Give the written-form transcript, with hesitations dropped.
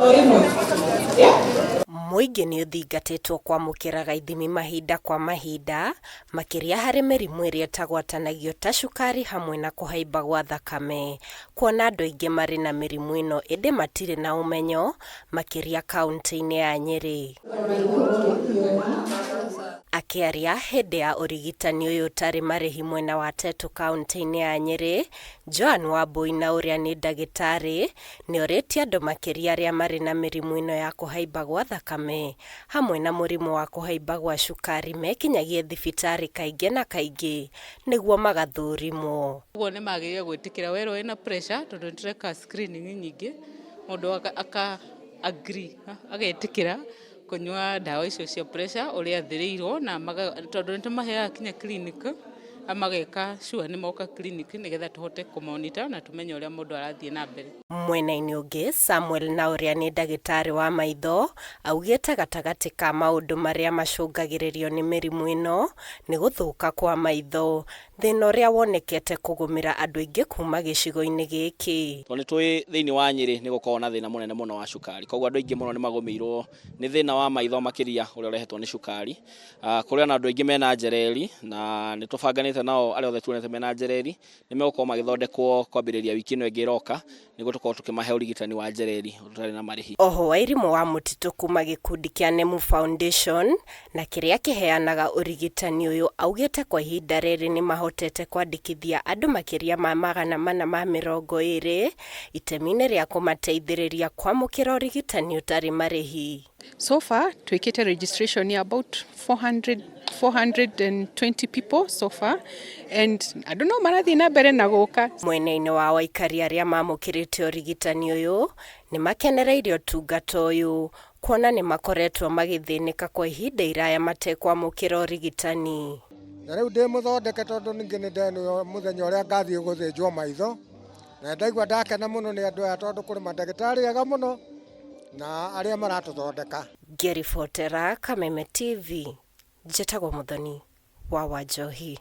O rĩmwe. Yeah? Mũingĩ nĩ ũthingatĩtwo kwamũkĩraga ithimi mahinda kwa mahinda, makĩria harĩ mĩrimũ ĩrĩa ĩtagwatanagio ta cukari hamwe na kũhaimba gwa thakame. Kuona andũ aingĩ marĩ na mĩrimũ ĩno ĩndĩ matirĩ na ũmenyo, makĩria kaunti-inĩ ya Nyĩrĩ. Akĩaria hĩndĩ ya ũrigitani ũyũ ũtarĩ marĩhi mwena wa Tetu kaunti-inĩ ya Nyĩrĩ, Joan Wambui na ũrĩa nĩ ndagĩtarĩ, nĩorĩtie andũ makĩria arĩa marĩ na mĩrimũ ĩno ya kũhaimba gwa thakame hamwe na mũrimũ wa kũhaimba gwa cukari mekinyagie thibitarĩ kaingĩ na kaingĩ nĩguo magathũrimwo. Ũguo nĩ magĩrĩire gwĩtĩkĩra werwo wĩna pressure tondũ nĩ tũreka screening nyingĩ mũndũ aka agree agetĩkĩra kũnyua ndawa icio cia pressure ũrĩa athĩrĩirwo na tondũ nĩ tũmaheaga kinya clinic mageka sure nĩ moka clinic nĩgetha tũhote kũ monitor na tũmenye ũrĩa mũndũ arathiĩ na mbere. Mwena-inĩ ũngĩ, Samuel na ũrĩa nĩ ndagĩtarĩ wa maitho augĩte gatagatĩ ka maũndũ marĩa macũngagĩrĩrio nĩ mĩrimũ ĩno nĩ gũthũka kwa maitho, thĩna ũrĩa wonekete kũgũmĩra andũ aingĩ kuma gĩcigo-inĩ gĩkĩ. Tondũ nĩ tũĩ thĩinĩ wa Nyĩrĩ nĩ gũkoragwo na thĩna mũnene mũno wa cukari, koguo andũ aingĩ mũno nĩ magũmĩirwo nĩ thĩna wa maitho makĩria ũrĩa ũrehetwo nĩ cukari. Kũrĩ ona andũ aingĩ mena njereri na nĩ tũbanganĩte nao arĩa othe tuonete mena njereri nĩ megũkorwo magĩthondekwo kwambĩrĩria wiki ĩno ĩngĩ ĩroka nĩguo tũkorwo tũkĩmahe ũrigitani wa njereri ũtarĩ na marĩhi. Oho Wairimũ wa Mũtitũ kuma gĩkundi kĩa Nemu Foundation na kĩrĩa kĩheanaga ũrigitani ũyũ augĩte kwa ihinda rĩrĩ nĩ mahotete kwandĩkithia andũ makĩria ma 420 itemi-inĩ rĩa kũmateithĩrĩria kwamũkĩra ũrigitani ũtarĩ marĩhi. So far twĩkĩte registration ya about 400, 420 people so far, and andũ no marathiĩ na mbere na gũka. Mwena-inĩ wa waikari arĩa mamũkĩrĩte ũrigitani ũyũ nĩ makenereire ũtungata ũyũ kuona nĩ makoretwo magĩthĩnĩka kwa ihinda iraya matekwamũkĩra ũrigitani. Na rĩu ndĩ mũthondeke tondũ ningĩ nĩ ndenwo mũthenya ũrĩa ngathiĩ gũthĩnjwo maitho, na ndaigua ndakena mũno nĩ andũ aya tondũ kũrĩ mandagĩtarĩ ega mũno na arĩa maratũthondeka. Ngĩribotera Kameme TV, njĩtagwo Mũthoni wa Wanjohi.